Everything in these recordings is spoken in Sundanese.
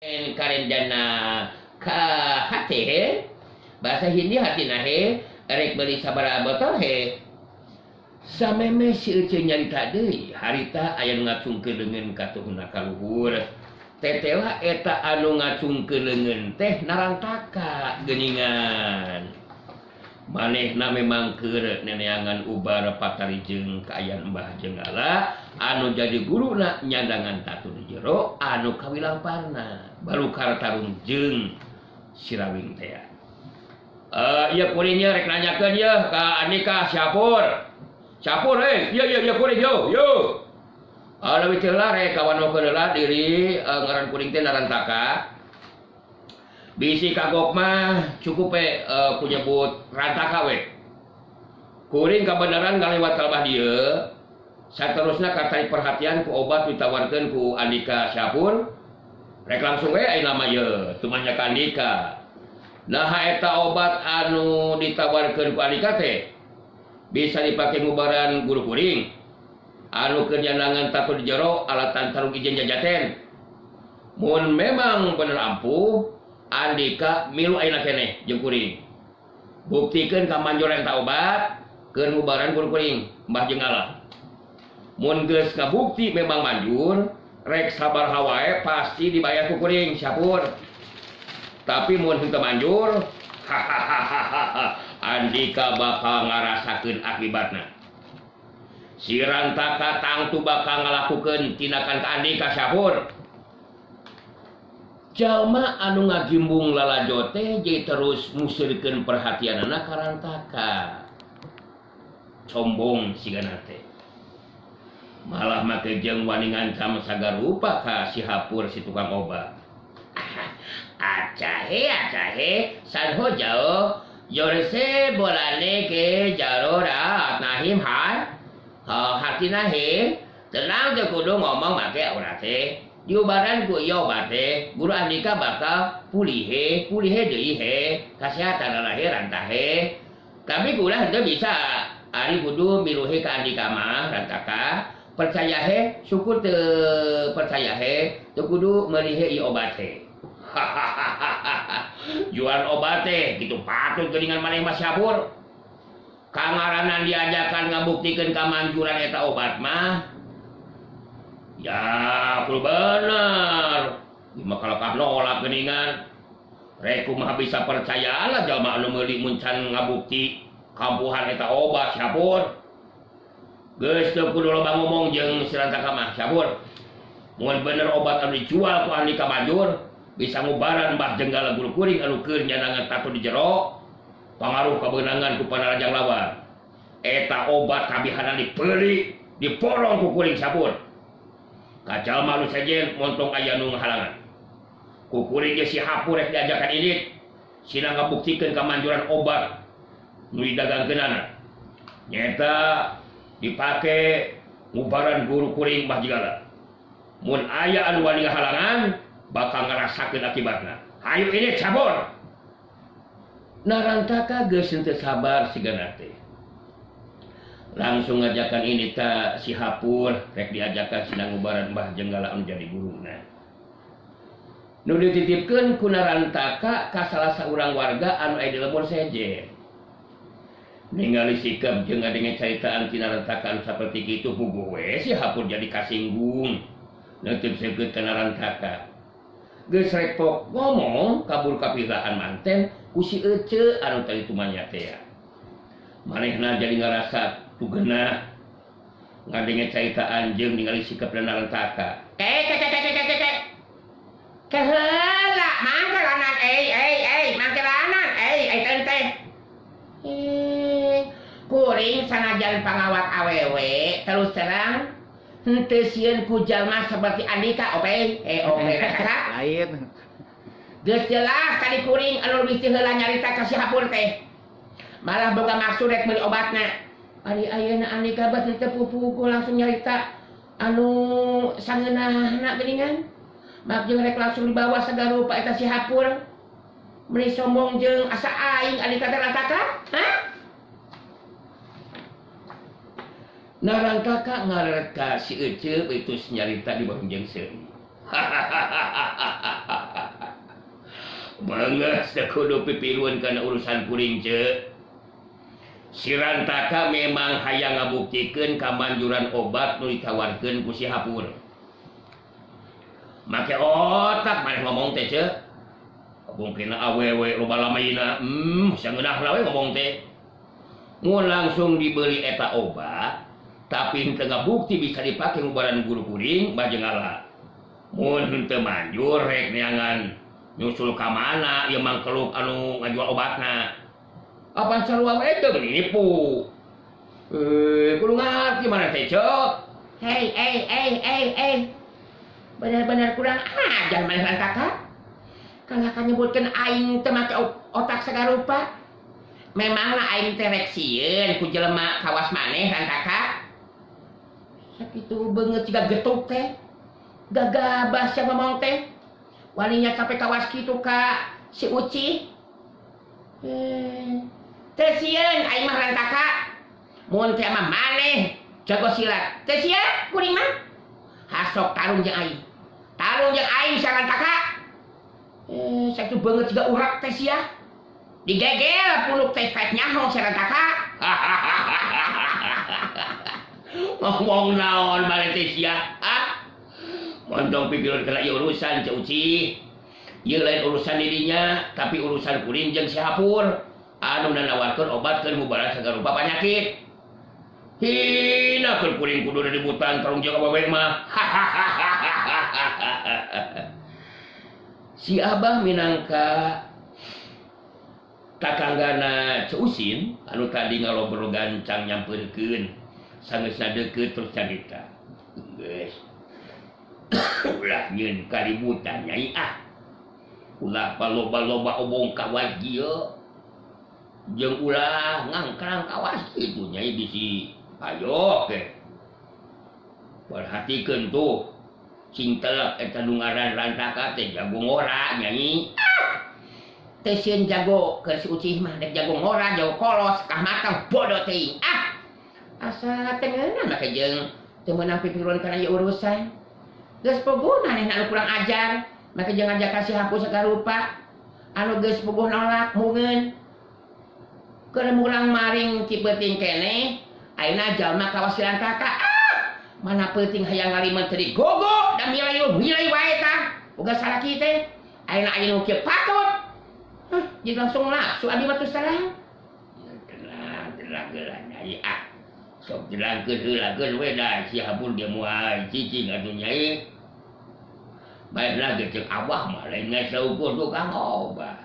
Karenjana ka hate he bahasa Hindi hati nahe rek beli sabaraha botol he sameme si Ece nyarita deui harita aya nu ngacungkeun leungeun ka tuhna ka luhur tetela eta anu ngacungkeun leungeun teh narantaka geuningan manehna memang keur neneangan ubar patarijeng kaayaan Mbah Jenggala anu jadi guruna nyandangan tatu di jero anu kawilamparna balukar tarung jeung Sirawing teh. Ieu kuringnya rek nanyakeun yeuh ka Andika Syapur. Syapur eh ieu ieu ieu kuring yo yo. Leuwih teu heula rek kawanokeun heula diri ngaran kuring teh Narantaka. Bisi kagok mah cukup we ku nyebut Rantaka we. Kuring kabeneran ngalewat kalbah dieu. Saterusna katarik perhatian ku obat ditawarkeun ku Andika Syapur. Rek langsung we ayeuna mah ieu tumanya ka Andika. Nah eta obat anu ditawarkeun ku Andika teh bisa dipake ngubaran guru kuring. Anu keur nyandangan tatu di jero alatan tarung ijen jajaten. Mun memang bener ampuh Andika milu ayeuna keneh jeung kuring. Buktikeun ka manjur eta obat keur ngubaran guru kuring Mbah Jenggala. Mun geus ngabukti memang manjur, rek sabaraha wae pasti dibayar ku kuring Syapur. Tapi mun henteu manjur, hahaha Andika bakal ngarasakeun akibatna. Si Rantaka tangtu bakal ngalakukeun tindakan ka Andika Syapur. Jalma anu ngagimbung lalajo teh jadi terus musirkeun perhatianana ka Rantaka. Sombong sigana teh. Malah make jeung wani ngancam sagarupa ka si Hapur si tukang obat. Acahe sanho jauh yorse bolane ke jarorat nahim har hati nahim tenang teu kudu ngomong make aurat teh. Diubaran ku ieu obat teh guru Andika bakal pulihe pulihe deui he kasehatan lahir rantahe. Tapi ulah henteu bisa ari kudu miluhe ka Andika mah Rantaka. Percaya he syukur teu percaya he teu kudu meuli he ieu obat teh. Jualan obat teh kitu patut geuningan maneh mah Syapur. Kangaranan diajakan ngabuktikeun kamanjuran eta obat mah ya kudu bener. Mah kalakah nolak geuningan. Rek kumaha bisa percaya lah jalma anu meuli mun can ngabukti kampuhan eta obat Syapur. Geus teu kudu loba ngomong jeung si Rantaka mah Syapur. Mun bener obat anu dijual ku Andika manjur bisa ngubaran Mbah Jenggala guru kuring anu keur nyandangan tatu di jero pangaruh kabeunangan ku panarajang lawan. Eta obat kabihana dipeuli diporong ku kuring Syapur. Ka jalma nu sejen montong aya nu ngahalangan. Ku kuring ge si Hapur rek diajakan indit sina ngabuktikeun kamanjuran obat nu didagangkeunana. Nyaeta dipake ngubaran guru kuring Mbah Jenggala. Mun aya anu wani ngahalangan bakal ngarasakeun akibatna. Hayu ini cabur. Narantaka geus henteu sabar sigana teh. Langsung ngajakan ini ta si Hapur rek diajakan sina ngubaran Mbah Jenggala anu jadi guruna. Nu dititipkeun ku Narantaka ka salah saurang warga anu aya di lembur sejen. Ningali sikap jeung ngadenge caritaan ti Narantaka anu saperti kitu puguh we si Hapur jadi kasinggung. Neuteuk seukeut ka Narantaka. Geus repok ngomong kabur kapilaan manten ku si Ece anu tadi tumanya teh. Manehna jadi ngarasa tugenah ngadenge caritaan jeung ningali sikap Narantaka. Keheula mangkelanan ei mangkelanan ei teh. Kuring sanajan pangawat awewe terus terang henteu sieun ku jalma seperti Andika ope ope Rantaka. Lain. Geus jelas tadi kuring anu leuwih ti heula nyarita ka si Hapur teh. Malah boga maksud rek meuli obatna. Ari ayeuna Andika beuh teu pupugu langsung nyarita anu sangeunahna geuningan. Mak jeung rek langsung dibawa sagarupa eta si Hapur. Meuni sombong jeung asa aing Andika teh Rantaka? Hah? Narantaka ngareret ka si Ece itu nyarita di bawah jeung seuri. Banget teu kudu pipiluan kana urusan kuring ce. Si Rantaka memang hayang ngabuktikeun kamanjuran obat nu ditawarkeun ku si Hapur. Make otak maneh ngomong teh ce. Mungkin awewe loba lamaina, sangeunahna we ngomong teh. Mun langsung dibeli eta obat, tapi henteu ngabukti bisa dipake ngubaran guru kuring bajeng ngala. Mun henteu manjur rek neangan nyusul ka mana ieu mangkeluk anu ngajual obatna. Apa sarua we teu nipu. Kudu ngarti mana teh cok. Hei, hey, hey, hey, hey. Bener-bener kurang ajar maneh Rantaka. Kalah ka nyebutkeun aing teu make otak sagarupa. Memangna aing teh rek sieun ku jelema kawas maneh Rantaka. Sakitu beungeut siga getuk teh. Gagabah sia ngomong teh. Waninya sampai kawas kitu ka si Uci. Teu sieun aing mah Rantaka. Mun teh mah maneh jago silat. Teu sieun kuring mah. Hasok tarung jeung aing. Tarung jeung aing sia Rantaka. Sakitu beungeut siga urak teh sia. Digegel punuk teh kaet nyaho sia Rantaka. Ngomong naon maneh teh sia? Ah? Montong pikiran kana ieu urusan Ceu Uci. Ieu lain urusan dirinya, tapi urusan kuring jeung si Hapur anu nanawarkeun obat keur ngubaran sagarupa panyakit. Hina keur kuring kudu ributan tarung jeung awewe mah. Si Abah minangka takanggana Ceu Usin anu tadi ngalobrol gancang nyampeurkeun sangeusna deukeut terus carita. Geus. Ulah nyeun kaributan nyai ah. Ulah paloba-loba obong kawas ieu. Jeung ulah ngangkrang kawas kitu nyai bisi ayo ke. Perhatikeun tuh sing telek eta nu ngaran Rantaka teh jago ngora nyai. Ah! Teh sieun jago keur si Ucih mah dek jago ngora, jago kolos, kah matang bodoh teuing. Ah! Asa teh ngeunah make jeung teu meunang pipiluan kana ieu urusan. Geus puguh manehna anu kurang ajar, make jeung ngajak ka si Hapur sagarupa. Anu geus puguh nolak mungeun. Keur murang maring ti peuting keneh, ayeuna jalma kawas si Rantaka. Ah! Mana peuting hayang ngalimeun teu digogo da milai wae tah. Boga salaki teh. Ayeuna aya nu kieu patut. Hah, jadi langsung nafsu abi mah terus terang. Tenang, tenang geula nyai ah. Sok jelangkeun heula geus we da si Hapur ge moal cicing atuh nyai. Baiklah ge ceuk Abah mah lain ngan saukur tukang obat.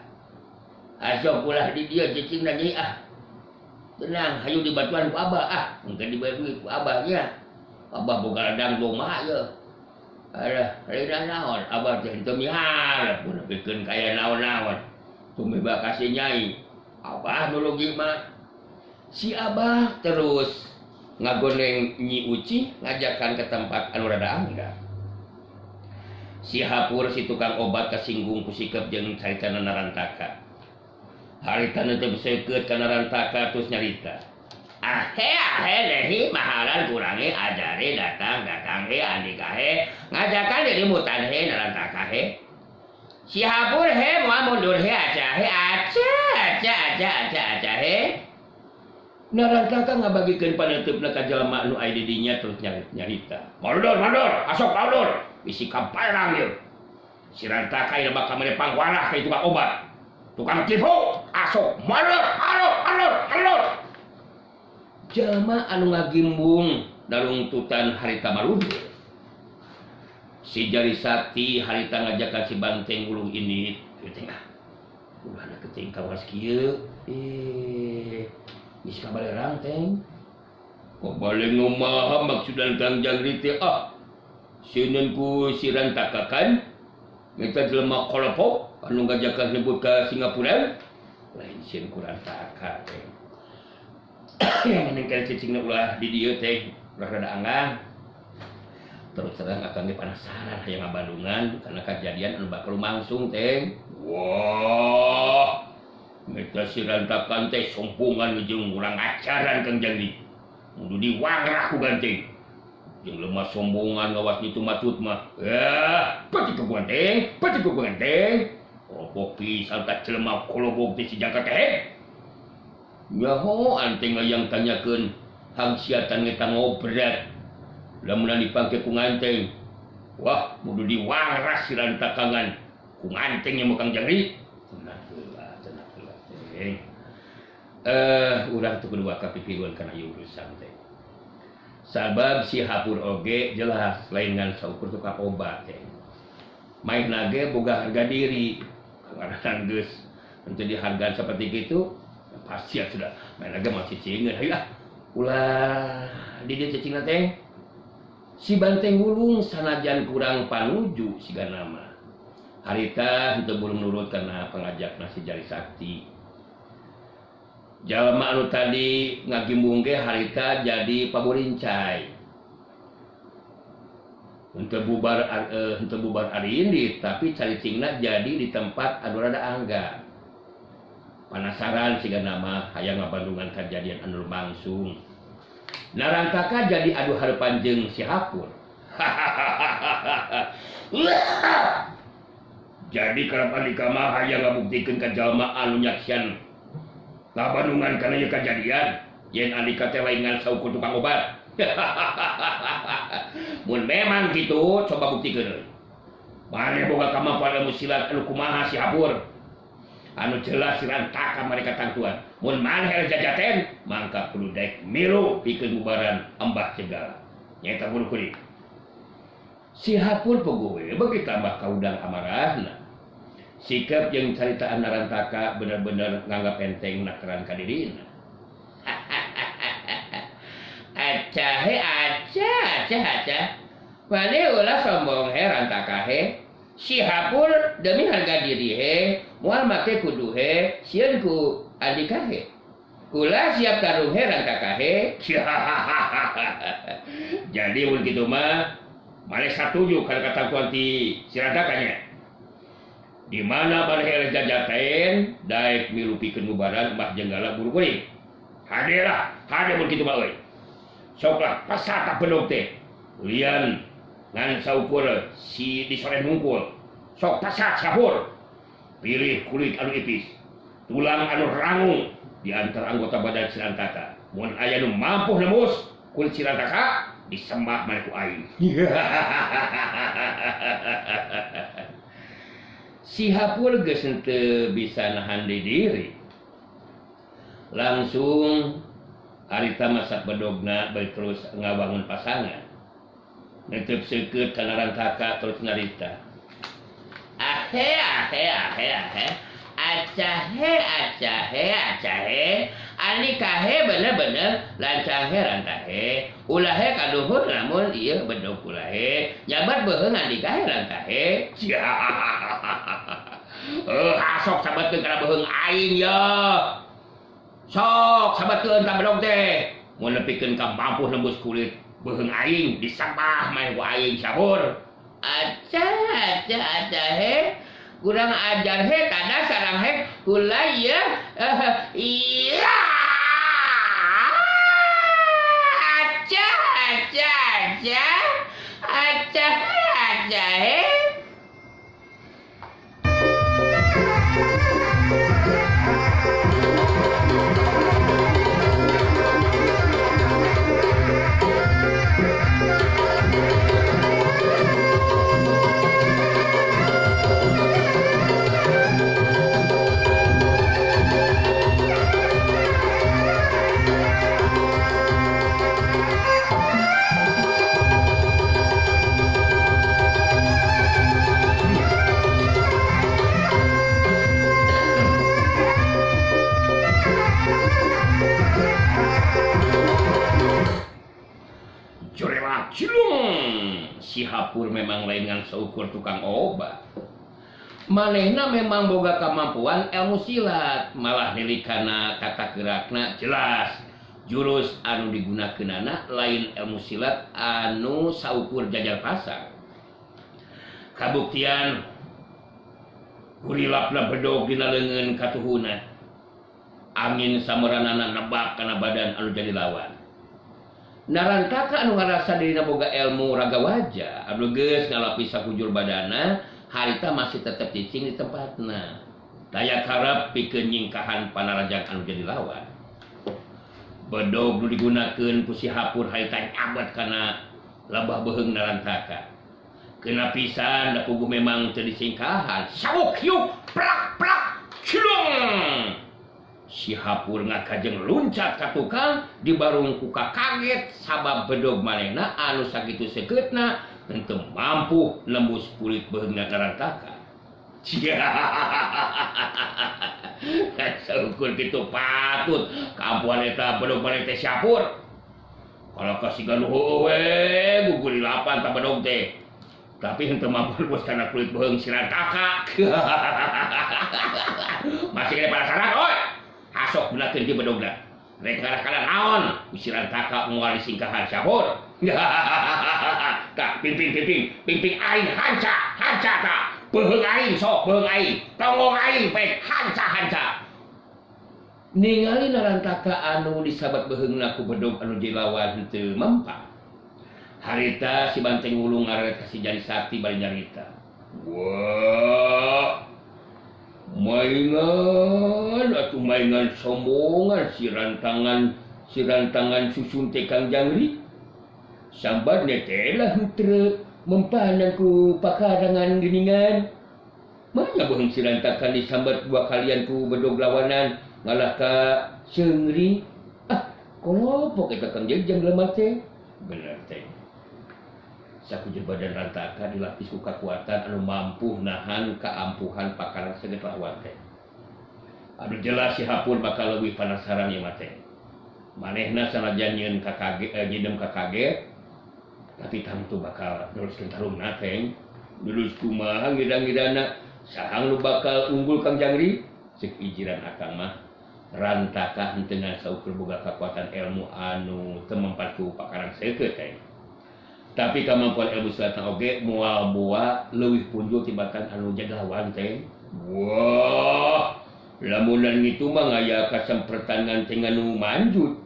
Asok ulah di dieu cicing da nyai ah. Tenang, hayu dibatuan ku Abah ah. Mungkin dibayar duit ku Abah nya. Abah boga ladang domba ye. Alah, lain naon Abah teh teu miharep mun nepikeun kaya naon-naon. Tumibak kasih nyai. Abah nu rugi mah. Si Abah terus ngagoneng Nyi Uci ngajakan ke tempat anu rada angga. Si Hapur si tukang obat kasinggung ku sikep jeung caritana Narantaka. Haritana teh beseukeut ka Narantaka terus nyarita. Ahe ahe lehi mahalan kurange ajare datang datang he andika he ngajakan diributan he Narantaka he. Si Hapur he moal mundur he aja he aja aja aja aja aja he. Narantaka ngabagikeun paneuteup ka jalma anu aya di dinya terus nyarita. Mundur mundur, asok mundur, bisi kaparang ieu. Si Rantaka ieu bakal mere pangwarah ka tukang obat. Tukang tipu, asok mundur, mundur, mundur, mundur. Jalma anu ngagimbung darungtutan harita marudur. Si Jari Sakti harita ngajakan si Banteng uluh ini teh ah. Ulah na keting kawas kieu. Geus kabalerang teh. Kabaleng nu maha maksudan Kang Jangri teh ah. Sieun ku si Rantaka kan eta jelema kolopok anu ngajakan nyebut ka Singapura. Lain sieun ku Rantaka teh. Yang meninggal cicingna ulah di dieu teh ulah rada anggang. Terus terang akang ge penasaran hayang ngabandungan karena kejadian anu bakal lumangsung teh. Wah. Eta si Rantaka teh sompungan jeung urang ajaran Kang Jangri. Kudu diwangrah ku ganteng. Jeung lemah sombongan ngawas nitu matut mah. Pati ku ganteng, pati ku ganteng. Kelompok pisan ka jelema kolobog teh si Jangka Kehed. Nyaho anteng hayang tanyakeun hangsiatan eta ngobret. Lamun dipangke ku nganteng. Wah, kudu diwaras si Rantakangan. Ku nganteng yang Kang Jangri. Tenang heula, tenang heula teh. Urang teu kudu kapipiluan kana ieu urusan teh. Sabab si Hapur oge jelas lain ngan saukur tukang obat teh. Maehna ge boga harga diri. Karena geus henteu dihargaan seperti kitu, pasti sudah maehna ge mah cicingeun. Hayu ah, ulah di dieu cicingna teh. Si Banteng Wulung sanajan kurang panuju siga nama. Harita henteu belum nurut karena pangajakna si Jari Sakti. Jalma anu tadi ngagimbung ge harita jadi paburincai. Henteu bubar ari indit, tapi caricingna jadi di tempat anu rada angga. Panasaran siga nama hayang ngabandungan kajadian anu langsung. Narantaka jadi adu hareupan jeung si Hapur. Jadi karep Andika mah hayang ngabuktikeun ka jalma anu nyaksian ngabandungan kana ieu kajadian yen Andika teh lain ngan saukur tukang obat. Mun memang kitu coba buktikeun. Maneh boga kamampuan ilmu silat anu kumaha si Hapur? Anu jelas si Rantaka mereka tangtuan. Mun maneh jajaten mangka kudu daek milu pikeun bubaran Embah Jenggala. Nyaeta buru kuring. Si Hapur pogowe beuki tambah kaudang amarahna. Sikap jeung caritaan Narantaka bener-bener nganggap enteng nakeran ka dirina. Acah he acah acah acah. Maneh ulah sombong he Rantaka he. Si Hapur demi harga diri he, moal make kudu he, sieun ku Andika he. Kula siap tarung he Rantaka he. Jadi mun kitu mah maneh satuju kana katangtuan ti si Rantaka nya. Di mana maneh jajaten daek milu pikeun bubaran Mbah Jenggala buru kuring. Hade lah, hade mun kitu mah euy. Sok lah pasata bedog teh. Lian ngan saukur si disoren mungkul. Sok pasat sahur. Pilih kulit anu ipis, tulang anu rangung di antara anggota badan si Rantaka. Mun aya nu mampu nembus kulit si Rantaka disembah maneh ku aing. Si Hapur geus henteu bisa nahan di diri. Langsung harita masak bedogna bari terus ngabangun pasangan. Netep seukeut kana Rantaka terus nyarita. Ahe ahe ahe ahe. Acah he acah he acah he. Andika he bener-bener lancang he rantah he. Ulah he kaduhur namun ieu bedog ulah he. Nyabat beuheung andika he rantah he. Sok sabatkeun kana beuheung aing ye. Sok sabatkeun ka bedog teh. Mun nepikeun ka mampu nembus kulit beuheung aing disembah mah ku aing sahur. Acah acah acah he. Kurang ajar he kada sarang he kula ye. Iya. Acah acah acah. Acah acah he. Si Hapur memang lain ngan seukur tukang obat. Manehna memang boga kemampuan ilmu silat, malah nilikana tata gerakna jelas. Jurus anu digunakeunana lain ilmu silat anu saukur jajar pasang. Kabuktian gurilapna bedog dina leungeun katuhuna. Angin sameranana nebak kana badan anu jadi lawan. Narantaka anu ngarasa dirina boga ilmu raga wajah, anu geus ngalapis sakujur badana, Harita masih tetep cicing di tempatna. Daya karep pikeun nyingkahan panarajang anu jadi lawan. Bedog nu digunakeun ku si Hapur harita nyabet kana lebah beuheung Narantaka. Kena pisan da puguh memang teu disingkahan. Sawuk hiuk plak plak cilung. Si Hapur ngakajeng luncat ka tukang dibarung ku kakaget sabab bedog manehna anu sakitu sekeutna henteu mampu nembus kulit beuheungna Narantaka. Saukur kitu patut kaampuhan eta bedog maneh teh si Hapur. Kalau kasiga nu heueuh we guguri lapan ta bedog teh. Tapi henteu mampu nembus kana kulit beuheung si Narantaka. Masih kena penasaran oi. Hasok gunakeun di bedogna. Rek ngarah kana naon? Si Rantaka moal disingkahan si Hapur. Tah pimping pimping pimping aing hanca hanca tah. Beuheung aing sok beuheung aing. Tonggong aing pek hanca hanca. Ningali Narantaka anu disabat beuheungna ku bedog anu dilawan henteu mempan. Harita si Banteng Wulung ngareret ka si Jari Sakti bari nyarita. Wah. Maingan atuh maingan sombongan si rantangan susun teh Kang Jangri. Sambarnya teh lah henteu mempanan ku pakarangan geuningan. Mana beuheung si Rantaka disambat dua kalian ku bedog lawanan ngalah ka seungri. Ah, kolopok eta Kang Jang jelema teh. Bener teh. Sakujur badan Rantaka dilapis ku kakuatan anu mampu nahan kaampuhan pakaran seget lawan teh. Anu jelas si Hapur bakal leuwih panasaran ieu mah teh. Manehna sanajan nyieun kakage nyidem kakage tapi tangtu bakal neruskeun tarungna teh. Lulus kumaha ngidang-ngidana saha nu bakal unggul Kang Jangri? Ceuk ijiran akang mah Rantaka henteu ngan saukur boga kakuatan ilmu anu teu mempan ku pakarang seukeut teh. Tapi kemampuan ilmu silat oge moal boa leuwih punjul tibatan anu jagawan teh. Wah, lamunan ngitu mah ngaya kasempretan ngan teh anu manjut.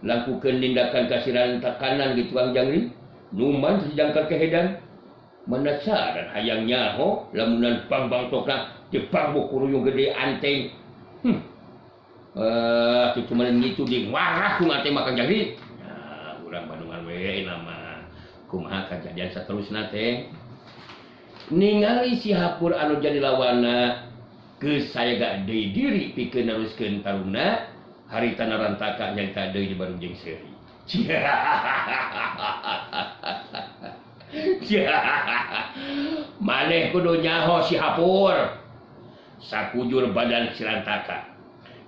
Lakukeun tindakan kasiran tekanan gitu Kang Jangri. Numan sejangkar kehedan. Manasaran hayang nyaho lamunan bangbang tokna dipangbuk kuruyung gede anteng. Kitu mah ngitu di warah ku anteng mah Kang Jangri. Nah, urang Bandungan we nama. Kumaha kajadian saterusna teh. Ningali si Hapur anu jadi lawanna geus sayaga deui diri pikeun neruskeun tarungna, harita Narantaka nyarita deui di barung jeung seuri. Maneh kudu nyaho si Hapur. Sakujur badan si Rantaka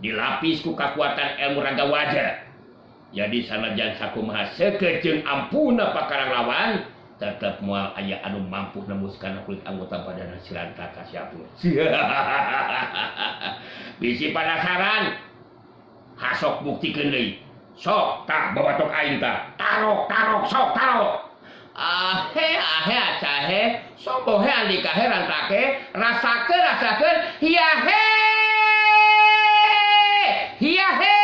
dilapis ku kakuatan ilmu raga wajah. Jadi sanajan sakumaha seukeut jeung ampuna pakarang lawan tetep moal aya anu mampu nembus kana kulit anggota badan si Rantaka si Hapur. Bisi panasaran hasok buktikeun deui. Sok tah babatok aing tah. Tarok tarok sok tarok. Ahe ahe acahe sobohe andika he rantake rasakeun rasakeun hiya he hiya he.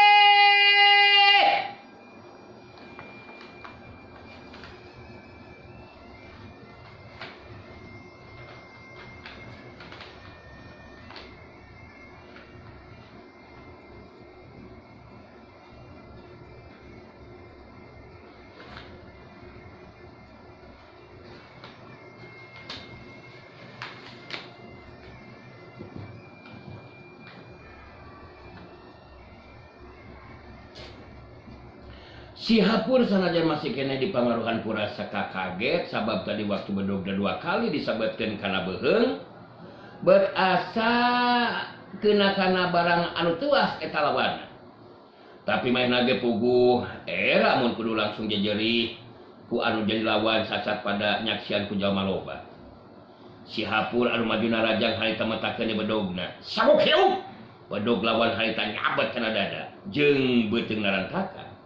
Si Hapur sanajan masih kene dipangaruhan ku rasa kaget sabab tadi waktu bedogna dua kali disabatkeun kana beuheung berasa kena kana barang anu tuas eta lawanna. Tapi manehna ge puguh era mun kudu langsung jejeri ku anu jadi lawan sacat pada nyaksian ku jalma loba. Si Hapur anu maju narajang harita metakeun di bedogna. Sabuk hiup! Bedog lawan harita nyabet kana dada jeung beuteung Narantaka.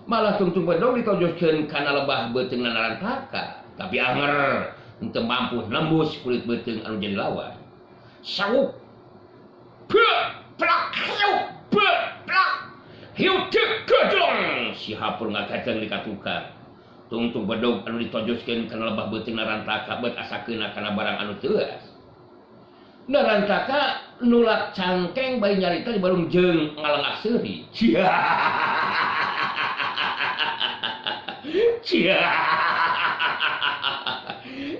Malah tungtung bedog ditojoskeun kana lebah beuteung Narantaka, tapi anger henteu mampu nembus kulit beuteung anu jadi lawan. Sawuk pe plak hiup pe plak hiup teu gejong. Si Hapur ngagajeng di katukang. Tungtung bedog anu ditojoskeun kana lebah beuteung Narantaka beut asa keuna kana barang anu teuas. Narantaka nulak cangkeng bari nyarita di barung jeung ngalengak seuri. Cia.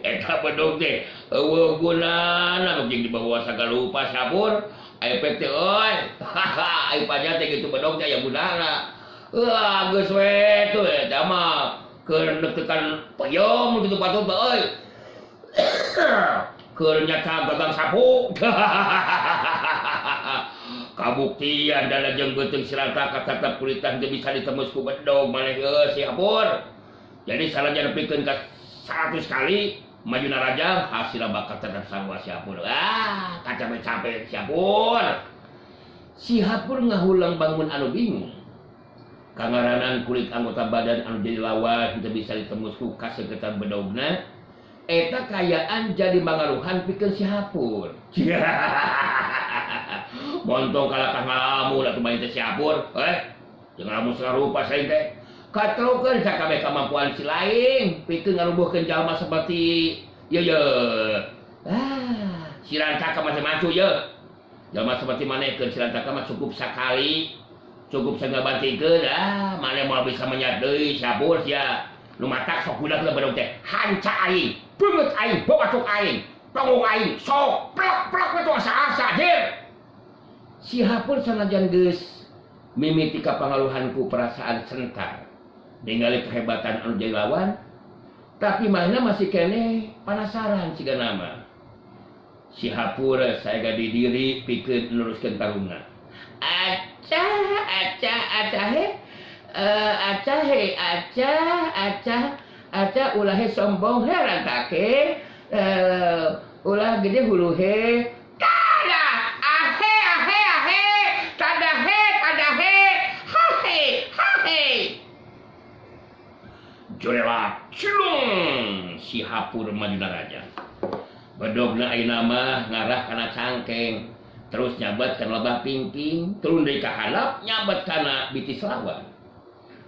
Eta bedog teh eueuh gunana jeung dibawa sagalupa sabur efek teh euy. Ai pajar teh kitu bedog teh aya gunana. Wah geus we tuh eta mah keur netekan peyem kitu patut mah euy. Keur nyaca gagang sapu. Kabuktian dana jeung beuteung si Rantaka tetep kulitan teu bisa ditembus ku bedog maneh geus si Hapur. Jadi salahnya nepikeun ka 100 kali maju narajang hasilna bakal tetep sarua si Hapur. Ah, kacape-cape si Hapur. Si Hapur ngahulang bangun anu bingung. Kangaranan kulit anggota badan anu jadi lawan teu bisa ditembus ku kaseketan bedogna. Eta kayaan jadi mangaruhan pikeun si Hapur. Montong kalakah ngalamun atuh bae teh si Hapur, jeung ngalamun sarupa saing teh. Katrokeun sakabeh kamampuan si lain pikeun ngarubuhkeun jalma seperti ye ye. Ah, si Rantaka mah macu ye. Jalma seperti maneh keun si Rantaka mah cukup sakali, cukup sangabantikeun, ah maneh moal bisa menyat deui si Hapur sia. Nu matak sok budak teh bedog teh hanca aing, beungeut aing, bawatuk aing, tonggong aing, sok plak-plak we asa-asa dir. Si Hapur sanajan geus mimiti kapangaruhan ku perasaan sentar ningali kehebatan anu jadi lawan, tapi manehna masih keneh panasaran siga nama. Si Hapur saega didiri pikeun neruskeun tarungna. Aca aca aca he aca he aca aca aca ulah he sombong he Rantake, ulah gede hulu he tada ahe ahe ahe tada he tada he hahe hahe. Jorela cilung si Hapur maju naraja. Bedogna ayeuna mah ngarah kana cangkeng, terus nyabat kana lebah pingping, turun deui ka handap nyabat kana bitis lawan.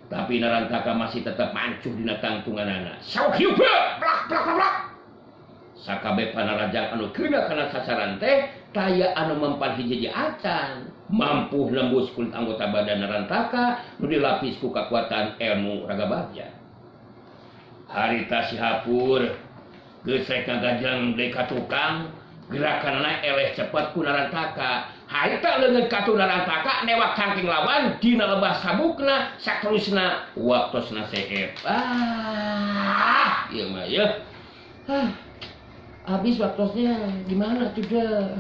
Tapi Narantaka masih tetap mancuh dina tangtunganana. Sauk hiup plak plak plak plak. Sakabeh panarajang anu keuna kana sasaran teh taya anu mempan hiji acan, mampu nembus kulit anggota badan Narantaka nu dilapis ku kakuatan ilmu raga bagja. Harita si Hapur geus rek ngagajeng deui ka tukang, gerakanna eleh cepet ku Narantaka. Harita leungeun katu Narantaka newak cangking lawan dina lebah sabukna saterusna waktosna seep. Ah, ieu mah yeuh. Ah, habis waktosnya gimana tuh deh.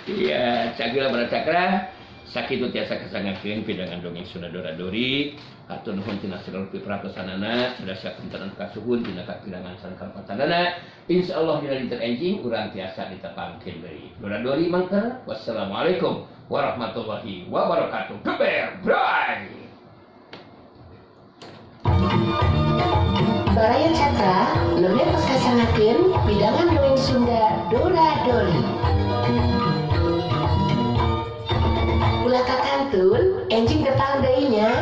Ya, cagila baracakra sakitu tiasa kasangakeun pidangan dongeng Sunda Dora Dori. Hatur nuhun tina sagala piperatosanana, sadaya punten anu kasuhun dina kakirangan sareng kalepatanana. Insyaallah dina dinten enjing urang tiasa ditepangkeun deui. Dora Dori mangker. Wassalamualaikum warahmatullahi wabarakatuh. Geber bray. Baraya Cakra, lebih kasangakeun pidangan dongeng Sunda Dora Dori. Ulah kakantun, enjing tepang deui nya.